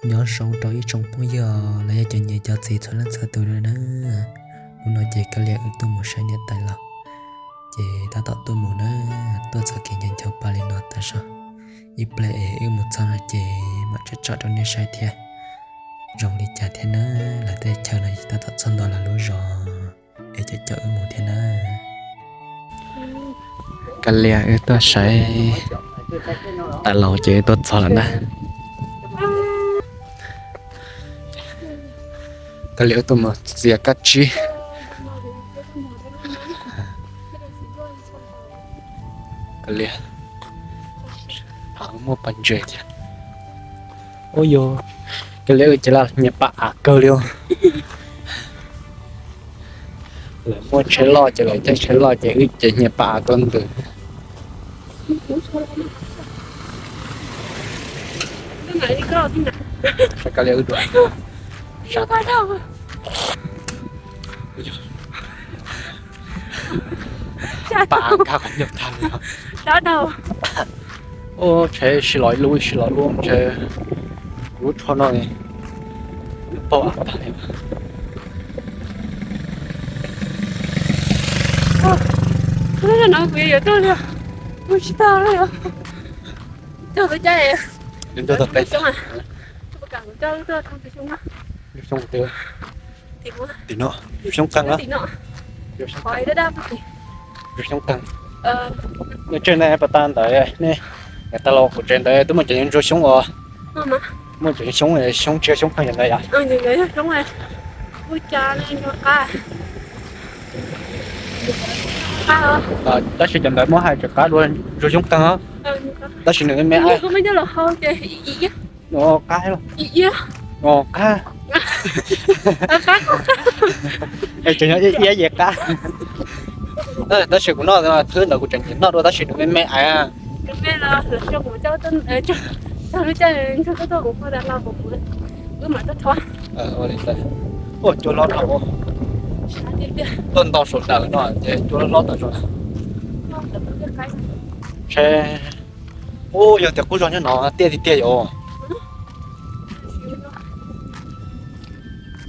Nyob zoo rau ib tsoom phooj ywg los yog cov niam cov txiv txhua leej txhua tus na. Hnub no ces Kab Lia wb tuaj mus saib niam tais laus, ces tab tom tuaj mus na, tuaj txog kev ncho ncho pa li no tas zog. Ib pliag es wb mus txog no ces mam tsom tsom rau nej saib thiab. Zoo li cas thiab na, lawv tej chaw no tab tom txog ntua lawv lub zos es coj coj wb mus thiab na. Kab Lia wb tuaj saib tais laus ces wb tuaj txog lawm na. Kab Lia wb tuaj mus txiav kab tsib. Kab Lia, muaj pas ntses thiab. Ua yog Kab Lia wb ces laj nyias pam av kawg li. Lawv muaj tsheb loj ces lawv caij tsheb loj ces wb ces nyias pam av tuaj ntws. Kab Lia wb dua. Pam av nkag qhov ncauj tag li. Ua tsheb sib los lub sib los lub ntshe kuv lub tsho no pauj av tag li. Kuv yuav tuaj li, kuv tsis tau li. Cog tus cai, cog tus peb, cog xyoob, tim no, xyoob qeeg, xyoob qeeg. Nws tseg ne, pas tas ntawd ne, niam tais laus kuv tsev ntawd twb muaj cov ntsuag xyoob os. Muaj cov xyoob, xyoob tsiaj xyoob qeeg ntawd yom. Tab sis cov ntawd muab hais tseem qab dua ntsuag xyoob qeeg, tab sis nws me me. Qab, qab, es tseem nyob iab iab ces qab. Tab sis kuv noj thwb ntawd kuv tseem nyiam noj dua tab sis nws me me aiv. Ua cua hlob dhau, tuaj ntau saum ntawm no ces cua hlob hlob tawm saum. Ntshe, u, yog tias qub zog nyob no tiaj tiag tiag yom.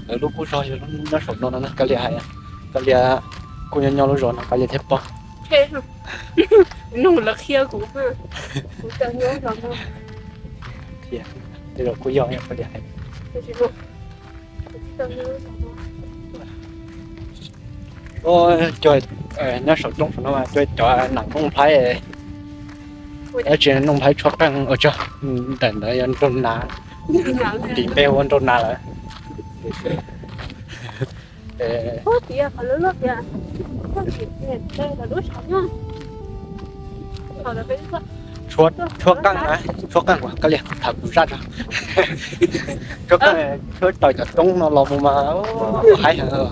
Lawv lub qub zog yog nyob saum no no, Kab Lia hais, Kab Lia kuj nyob nyob lub zos no Kab Lia thiaj paub. Qhia, tej zaum kuj yog Kab Lia hais. Cua nyob saum roob saum no mas cua cov nam Nuj Nplhaib, dab tsi Nuj Nplhaib tshuab qeej ua tsaug, ntawm ntawd yog nraug nas, ntim npe ua nraug nas lawm. Tshuab qeej, tshuab qeej, Kab Lia tham kuv zaj tso. Tshuab qeej, tshuab raws cov roob no los mus mas haib heev.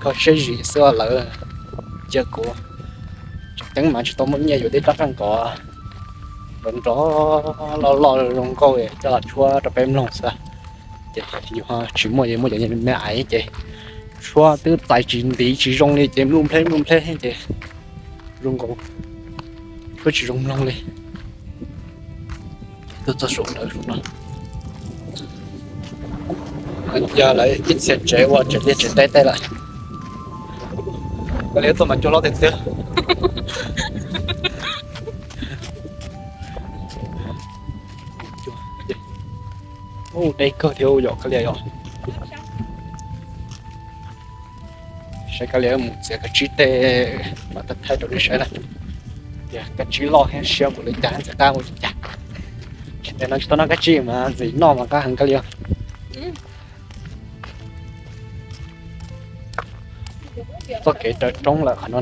Kho siab zim xwb lawm. Cia kuv tseem ceeb mas tsis tau muaj nyiaj yuav tej rab qeej kom nrov nrov loj loj zoo nkauj coj los tshuab rau peb mloog xwb. Ces yus tsis muaj, muaj cov me me aiv ces tshuab twb txais tsis ntiv tsis zoo li ces mluj nplheb mluj nplheb ces zoo nkaus tshuab tsis zoo mloog li. Tuaj txog saum ntawd saum no, yog lawv ib txhia tsev ua tsev liaj tsev teb tej lawm. Kab Lia tuaj mas cua hlob tiag tiag. Ub, deb kawg thiab yom Kab Lia yom. Saib Kab Lia mus txiav kab tsib tej mam thaij rau nej saib na. Tias kab tsib loj thiab siab npaum li cas ntxim qab ua li cas. Tsis ntev no tsis tau noj kab tsib mas ntxim noj mas qab heev Kab Lia. Txoj kev raws roob lawm qhov no,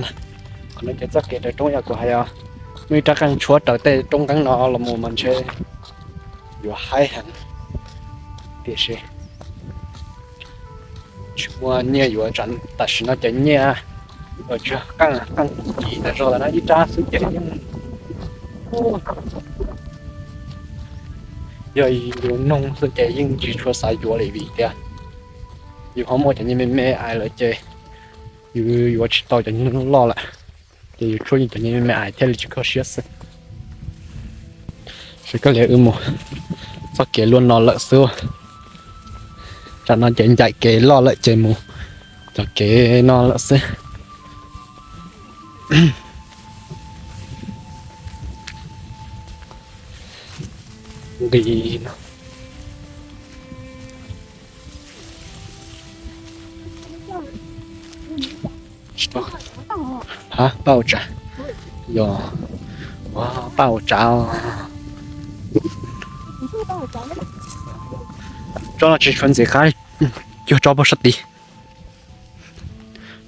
qhov no ces txoj kev raws roob yog kuv hais os. Muaj ib rab qeej tshuab raws tej roob nqeeb no los mus mas ntshe yuav haib heev. Tiam sis tsis muaj nyiaj yuav, tam sim no ces nyiaj tsis qeej, qeej kim tas zog lawm na, ib rab xwb ces yeej, yog yus noog xwb ces yeej tsis tshua xav yuav li vim tias yus ho muaj cov nyiaj me me aiv lawm ces yus yuav tsis tau cov nyiaj loj loj lawm, ces yus tshuab cov nyiaj me me aiv thiaj li tsis kho siab xwb. Saib Kab Lia wb mus Txoj kev luaj no lawm xwb. Tsam no ces ncaim kev loj lawm ces mus cov kev no lawm xwb. Nqis no. Hab, paj ua tsav. Yog, paj ua tsav. Tsob no tsis tshua ntxim qab, cuag tsob paj sab tid.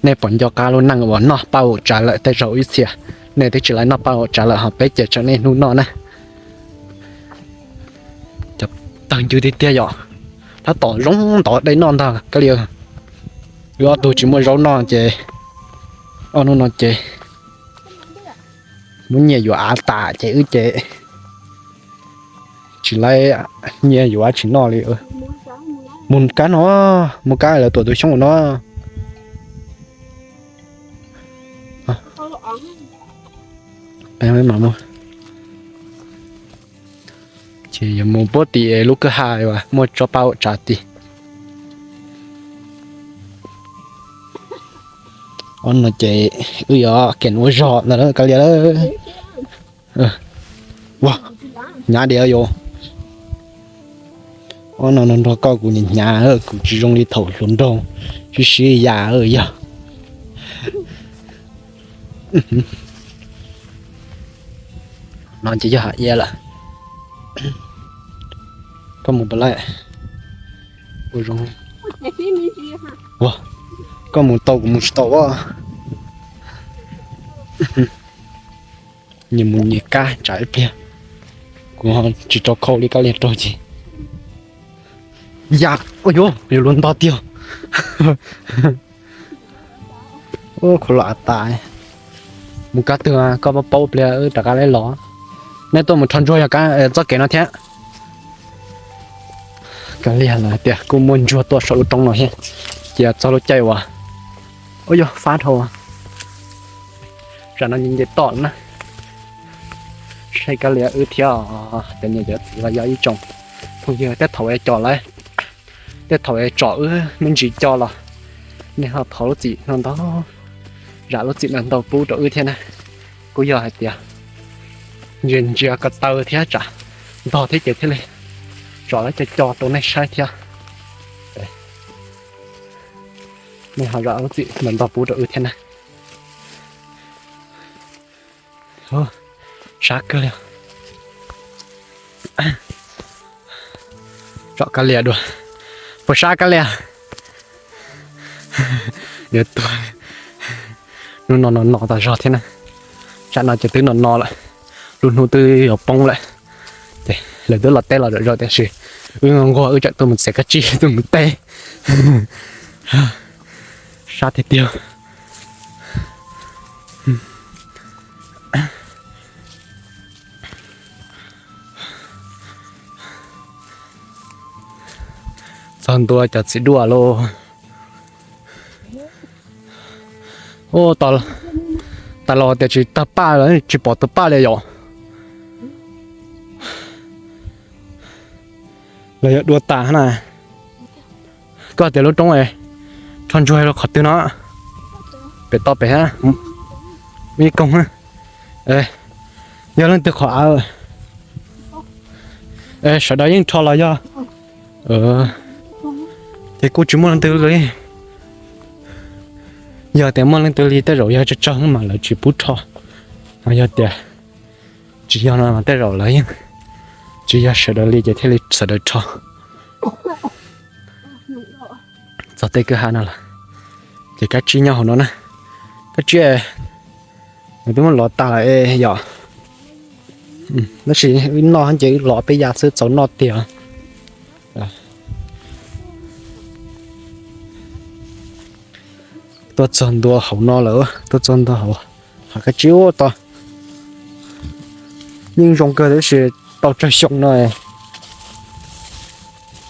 Nej puas nco qab lub neej uas noj paj ua tsav lawm tej zaum ib txhia? Nej twb tsis laib noj paj ua tsav lawm ho peb ces tseem niaj hnub noj na. Cov tawg ncw tiag tiag yom. Tab tom zoo ntov dej noj ntag kab li. Wb ob tug tsis muaj zaub noj ces ob hnub no ces muab nyiaj yuav av tas ces wb ces tsis laib nyiaj yuav dab tsi noj li. Mus kab no, mus kab lawv tuam tus xyoob no. Ces yuav mus puag tim lub kwj ha uas muaj tsob paj ua tsav tid. Ob no ces wb yuav kem ua zog ntag kab li. Ua, hnyav diav yom. Ob no nrog koj kuv hnyav, kuv tsis zoo li thaum hluas nraug sib sib ya yog. No ces yog hav ia lawm. Koj mus puas laij? Ua zoo. Ua, koj mus tau kuv mus tsis tau as. Nyias mus nyias kab tsam ib pliag kuv tsis tau khau li koj li raug ces. Ya, ua yuav, yuav luag ntog tiag. Ua khuv lam tas. Mus kab twg koj paub paub pliag wb rov qab los. Nej tuaj mus rho ntsuag yog txoj kev no thiab. Kav liam lawm hais tias kuj muaj ntsuag tuaj saum lub roob no thiab. Cia txog lub caij uas, ua yog fab dhau. Tsam no nce tom na. Saib kav liam wb thiab cov niam cov txiv los yog ib tsoom phooj ywg tej thaum es com lawm, tej thaum es tsom wb me ntsis co los nej ho thov lub txim no ntau, zam lub txim no ntau pub rau wb thiab na. Kuj yog hais tias ntsia ntsia ko taw thiab tsam ntog thiab ces thiaj li tsom lawv co co rau nej saib thiab. Nej ho zam lub txim no ntau pub rau wb thiab na. Sab kawg li. Tsom kav liam dua. Puas sab kav liam? Yuav tuag. Hnub no no no tas zog thiab na. Tsam no ces twb no no lawm, lub hnub twb yuav poob lawm. Ces lawv twb los teb los zom zaws tiam sis wb nquag wb tseem tuaj mus txiav kab tsib tuaj mus teb. Sab tiag tiag. Txog ntua cov txiv duaj lauj. Ua, tas los tias tsis tawg paj los tsis pom tawg paj li yom. Los yog dua tas na. Koj tias lub roob rho ntsuag rau qhov twg no? Pem toj pem hab. Ib koog. Yog leej twg qhov av? Sawv daws yeej rho los yog? Ces kuj tsis muaj leej twg li. Yog tias muaj leej twg li tej zaum yog tsawg tsawg mas lawv tsis pub rho. Ho yog tias tsis yog no tej zaum lawv yeej tsis yog sawv daws li ces thiaj li sawv daws rho. Txog tej kwj ha no lawm, ces kab tsib nyob hauv no na. Kab tsib nws twb muab lov tag lawm yom. Tab sis wb noj ces wb lov peb ya xwb txaus noj tiag. Tuaj txog ntua hauv no lawm, tuaj txog ntua hauv hav kab tsib ub tod. Yeej zoo kawg tab sis tau tsawg xyoo no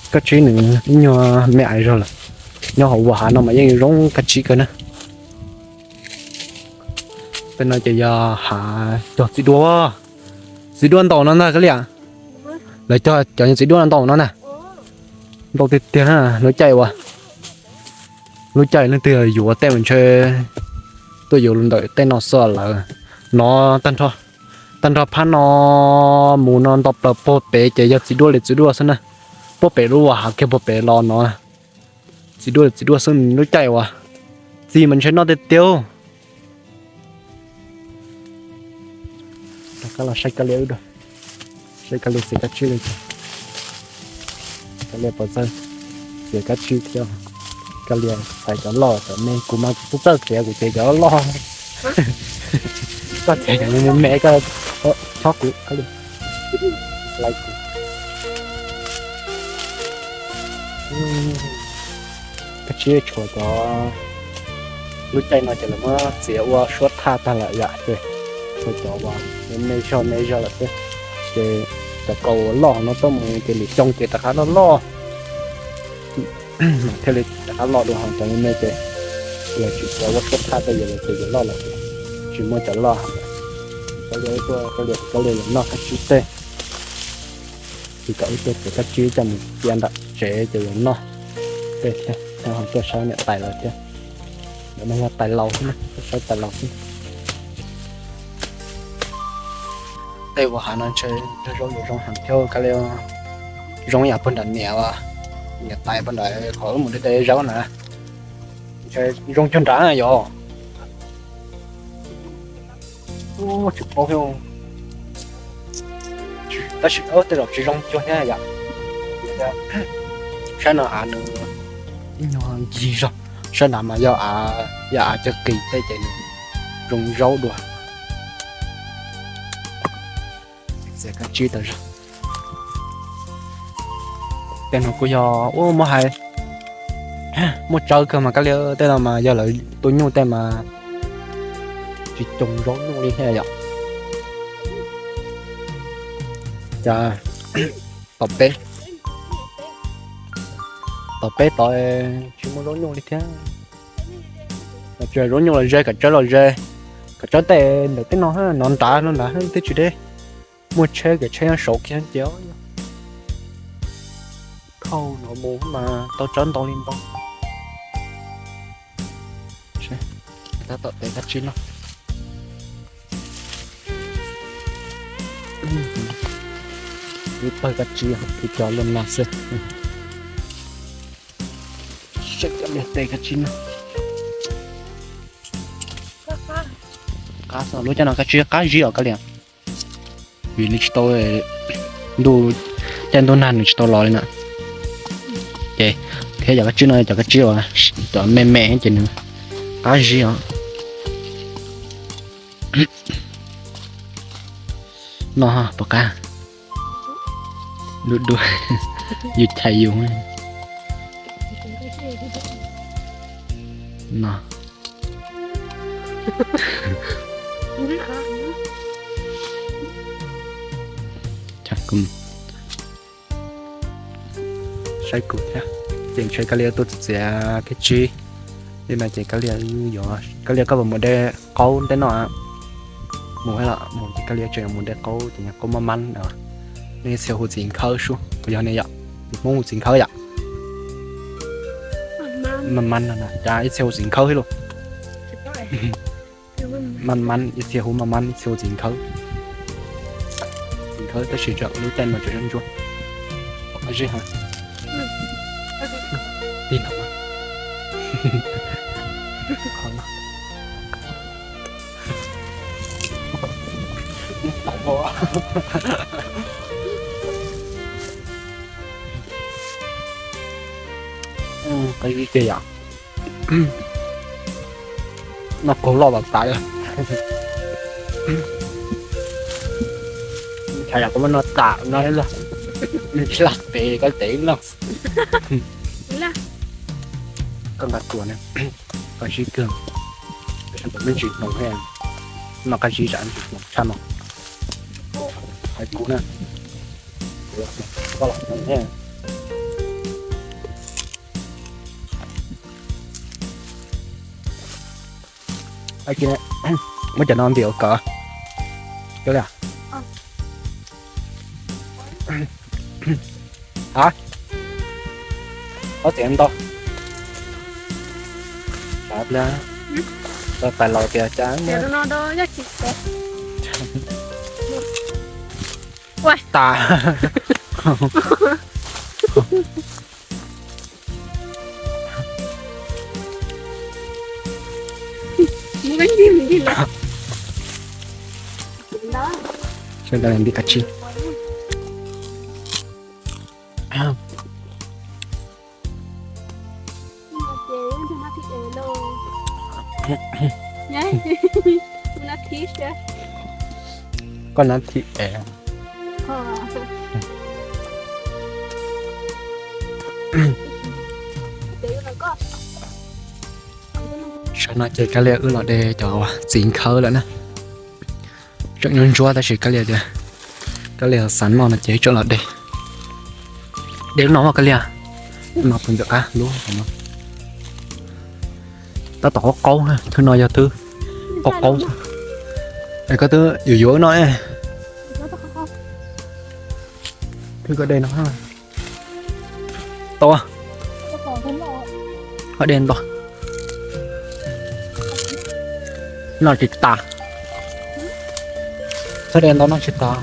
kab tsib nws ib nyuag me ais zog lawm. Nyob hauv vaj hav no mas yeej zoo kab tsib kawg na. Peb no ces yog hav cog txiv duaj, txiv duaj ntaus no ntag kab liam. Lawv cog cov txiv duaj no ntau no na. Ntau tiag tiag na, lub caij uas, lub caij leej twg yuav tej mas ntshe tuaj yuav ntawm tej no xwb lawm. No tag nrho phab no mus no nto plaws puag pem ces yog txiv duaj li txiv duaj xwb na. Puag pem lub uas hav kiag puag pem los no, txiv duaj li txiv duaj xwb lub caij uas txiv mas ntshe noj tiag tiag. Rov qab los saib kab lias, saib kab lias txiav kab tsib li. Kab lias pov txawj txiav kab tsib thiab. Kab lias txais cov loj cov me, kuv mas kuv txawj txiav kuv txiav cov loj. Koj txiav cov me me, koj txhob kuv kab lias. Lais kuv. Kab tsib tshuav cov, lub caij no ces lawv muab txiav ua suab thaj tag lawm yom, ces tshuav cov uas me zog me zog lawm xwb. Ces cov kaus uas loj no tuaj mus ces lwm xyoo ces rov qab loj loj, thiaj li rov qab loj dua, ho cov me me ces lawv tsis txiav ua suab thaj tej, yuav lawv ces yuav loj lawm, tsis muaj cov loj. Kab lias tuaj, kab lias, kab lias yuav noj kab tsib tej. Ces kom wb tuaj txiav kab tsib coj mus cia nram tsev ces yuav noj tej thiab, ho tuaj saib niam tais lawv thiab. Ntawm no yog tais laus xwb na, tuaj saib tais laus xwb. Tej uas hav no ntshe zoo yuav zoo heev thiab, kab lias zoo yam puag nram niam, niam tais puag nram qhov wb mus de zaub na. Ntshe zoo cuag nrad yom. Tsis paub thiab, tab sis tej zaum tsis zoo cuag thiab yom. Sab no av nws ib nyuag ncig zog, sab nrad mas yog av, yog av cog kis tej ces nws zoo zaub dua. Txiav kab tsib tau zog. Tej no kuj yog ua muab hais, muaj tsawb kawg mas kab lias, tej no mas yog lawv tua nyuj tej mas tsis coo zaub nyuj li thiab yom. Cas tom peb, tom peb tod tsis muaj zaub nyuj li thiab. Tsuas zaub nyuj los ze, kav tsawb los ze, kav tsawb tej ntawm tej no, no nrad no nrad twb tsis deb. Muaj tsheb, kav tsheb nyob saud kiag ces khauj no mus mas tau tsawb ntau li ntau. Tab tom peb kab tsib no. Ib pawg kab tsib, ib cov loj no xwb. Saib cov liag tes kab tsib no. Qab, lub caij no kab tsib qab zib os kab lias. Vim nws tsis tau, ntuj, caij ntuj nag nws tsis tau los li na. Ces thiab cov kab tsib no cov kab tsib uas cov me me ces nws qab zib os. No pom qab. Du du, yus chais yus. No. Saib kuv thiab, ces ntshe kab lias tuaj txiav kab tsib li no ces kab lias, kab lias koj puas mus de qaub tej no? Mus los mus ces kab lias tseem mus de qaub ces qaub mab mab. Nej txhia hu txiv nkhawb sub, puas yog ne yom? Hmoob hu txiv nkhawb yom? Mab mab no, cas ib txhia hu txiv nkhawb thiab lauj. Mab mab, ib txhia hu mab mab, ib txhia hu txiv nkhawb. Txiv nkhawb tab sis lub caij no tseem ntsuab ntsuab. Tig no. Qab zib tiag yom. Noj qaug loj tas tas li. Tshav yam kuv muab noj tas no, noj tsis laj pem koj tes no. Koj nqa tuas na, qab zib kawg. Tab sis kuv me ntsis hnoos, noj qab zib zam ntsis hnoos tshaj no. Hais kuv na, koj los hnoos thiab. Muab cov no ntim ua kawm. Cov li, A, ob txiv ntau. Tau pais laus tias cas. Tas. Sawv daws ntim dab tsi? Koj nab thib es. Sawv no ces Kab Lias wb los de cov txiv nkhawb lawm na. Tseem nyuaj ntsuab tab sis Kab Lias tias Kab Lias xav noj no ces tseem los de. De lub no mas Kab Lias, lub no puas ntxim qab lub no. Tab tom qaub qaub, thwb no yog thwb qaub qaub. Es koj twb yuav yuav no. Thwb koj de no. Tau, koj de ntau. Noj tsis tas. Koj de ntau noj tsis tas.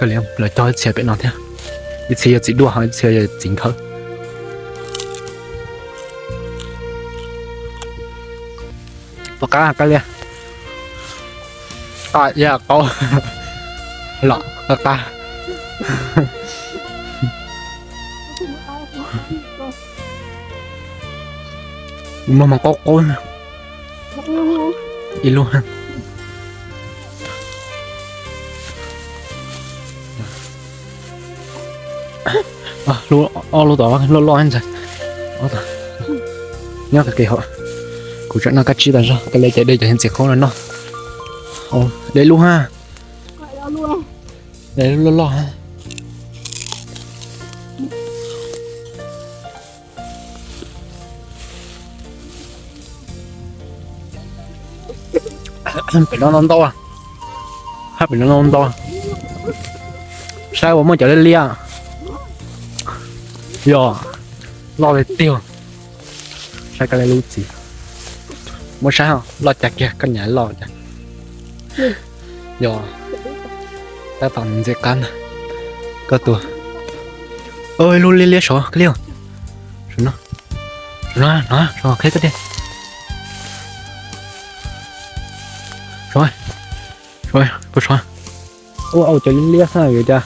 Koj liam lawv cog ib txhia pem no thiab. Ib txhia yog txiv duaj ho ib txhia yog txiv nkhawb. Tom qab Kab Lias. Qab, yog qaub. Los qab qab. Muaj mas qaub qaub. Ib lub. Ob lub tom loj loj ntxawg. Nyob kawg kev hauv. Kuv tsam no kab tsib tas zog, Kab Lias ces de cov txiv qaub no noj. De lub ha. De lub loj loj ha. Pem no ntau ntau, hab pem no ntau ntau. Saib ua muaj cov liab liab. Yog, loj li tiag. Saib koj li lub txiv. Muab saib loj cas kiag koj nyav loj cas. Yog, tab tom ntxim qab ntag. Koj tus, ib lub liab liab saud, koj liab. Saum no, saum no, saum qhib koj tiag. Saum, saum, saum. Ua au cov liab liab xwb yuav cas.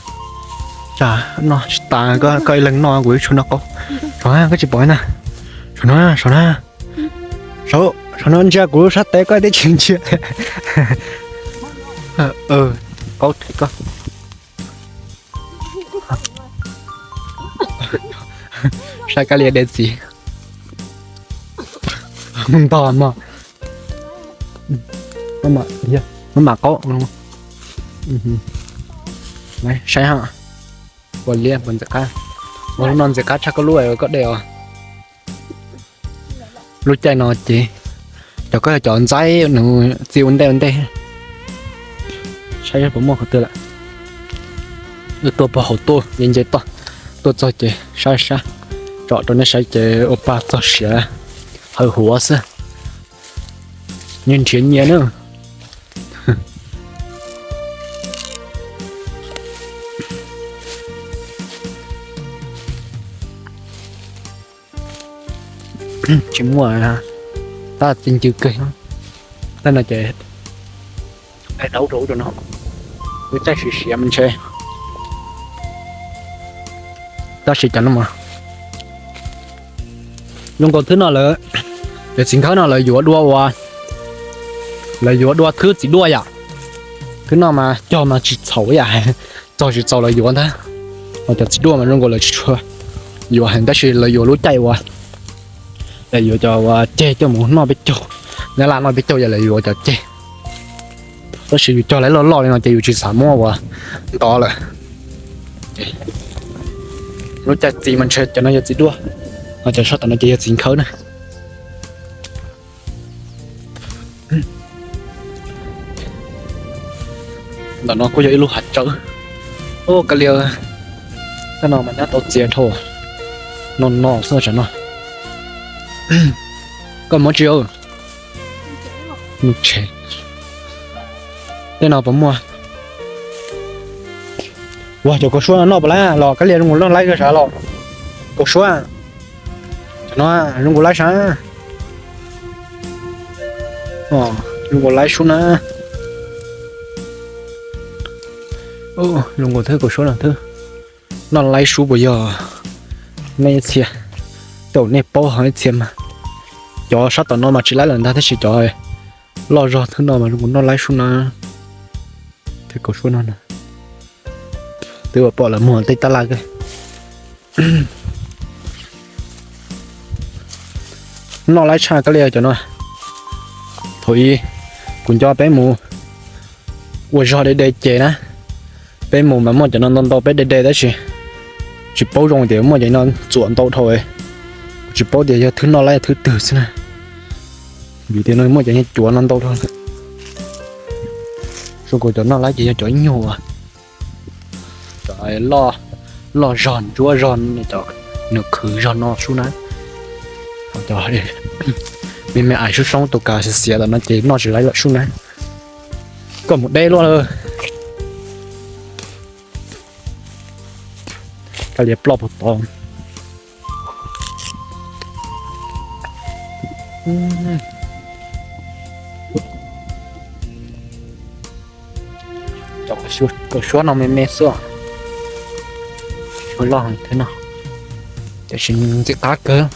Tsam no tsis tas koj ib leeg noj kuv ib tsuag noj qaub. Saum, koj tsis pom na. Saum no, saum no. Saum, saum no ntsia kuv sab tes koj twb tsis ntsia. Qaub rhe koj. Saib kab lias de txiv. Ntog mog. Maj mam qaub. Saib ha. Ua liab puas ntxim qab. Ua lub no ntxim qab tshaj koj lub koj de os. Lub caij no ces cov koj yog cov ntxaib nws txi ua ntej ua ntej. Saib puas muaj qhov twg lawm. Wb tuaj puag hauv tuaj nce nce toj, tuaj txog ces saib saib, tsom rau nej saib ces ua pa txog siav hawv huav xwb. Nyias nrhiav nyias na. Tsis muaj, tab txi ncw kawg. Tab no ces daub rau ub rau no, lub caij siav siav mas ntshe. Tab sis cov no mas zoo nkaus thwb no lawv, cov txiv nkhawb no lawv yuav dua ua, lawv yuav dua thwb txiv duaj yom. Thwb no mas cog mas tsis txhaum yam, txog tsis txaus lawv yuav ntag. Ho cov txiv duaj mas zoo nkaus lawv tsis tshua yuav heev tab sis lawv yuav lub caij ua, lawv yuav cov ua ceg coj mus noj peb caug, nyab laj noj peb caug yog lawv yuav cov ceg. Tab sis yus cog lawv loj loj li no ces yus tsis xav muab ua ntov lawm. Lub caij txi mas ntshe cov no yog txiv duaj, ho cov sab tom no ces yog txiv nkhawb na. Ntawm no kuj yog ib lub hav tsawb. Ua, kav liam, tej no mas nyob tau txias dhau. No no xwb tsam no. Koj muab tsis ua, nws tshem. Tej no puas muaj? Ua, cov kaus suab no noj puas laib los? Kav liam, zoo nkaus noj laib kawg sav los? Kaus suab, cov no zoo nkaus laib sav? Zoo nkaus laib sub na. Zoo nkaus thwb kaus suab no thwb. Noj laib sub puas yog? Nej ib txhia, tej zaum nej paub ho ib txhia mas. Cov sab tom no mas tsis laib lawm ntag, tab sis cov loj zog thwb no mas zoo nkaus noj laib sub na. Thwb kaus suab no na. Twb ua pom lawv muag tej tab laj. Noj laib tshaj kav liam cov no. Thaum ub kuv nco peb mus ua zog de de ces na, peb mus mas muaj cov no ntau ntau peb de de tab sis tsis paub zoo tias muaj cov no txuam ntau dhau. Kuv tsis paub tias yog thwb noj laib thwb twg xwb na, vim tias no muaj cov cuav no ntau dhau. Zoo nkaus cov noj laib ces yog cov ib nyuag uas cov loj zog ntsuab zog, cov nws khwv zog no sub na. Cov me me ais sub soob tus kav xiav xiav tom no ces noj tsis laib lawm sub na. Koj mus deb luaj lawm. Kav liam ploj puag tod. Cov kaus suab no me me xwb, suab loj heev thiab no, tiam sis ntxim qab kawg.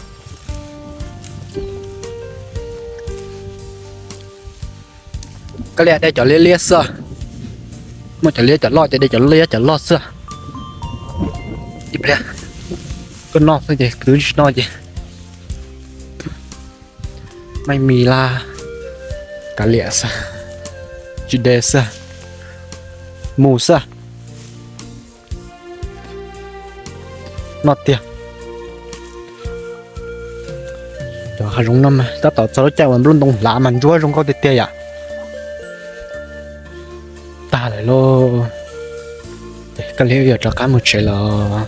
Kav liam, de cov liab liab xwb, muaj cov liab cov loj ces de cov liab cov loj xwb. Ib pliag koj noj xwb ces, kwv tsis noj ces meej mis laj. Kav liam xwb, tsis de xwb, mus xwb. Noj tiag. Cov hav zoov no mas tab tom txog lub caij uas nplooj ntoo hlav mas ntsuab zoo nkauj tiag tiag yom. Tag lawm lauj. Ces koj li wb yuav rov qab mus tsev los.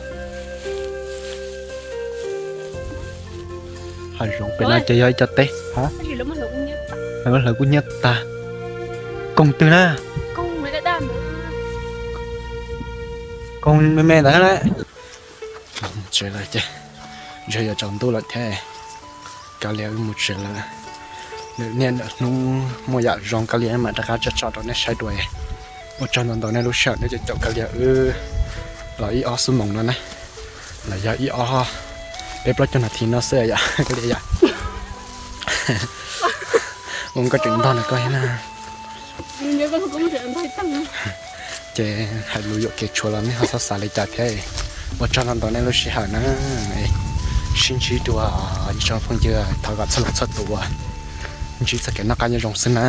Hav zoov pem no ces yog ib co teb. Hlawv kuj hnyiab tag. Koog twg na? Koog me me ntawd na. Tsev lawm ces, ntshe yuav tsaus ntuj lawm thiab. Kav liam wb mus tsev lawm. Nws niaj hnub muaj yam zoo kav liam mam rov qab tso tso rau nej saib dua. Ua tsaug ntau ntau nej lub sij hawm nej caum kav liam wb los ib ob xuab moos no na. Los yog ib ob, peb plaub caug nas this no xwb yom kav liam yom. Ua koj tseem ntog no koj thiab na. Ces hais lus yuam kev tshuav los nej ho xav xav li cas thiab. Ua tsaug ntau ntau nej lub sij hawm na. Sib ntsib dua ib tsoom phooj ywg, thov kom txhua leej txhua tus uas ntsib txoj kev noj qab nyob zoo xwb na.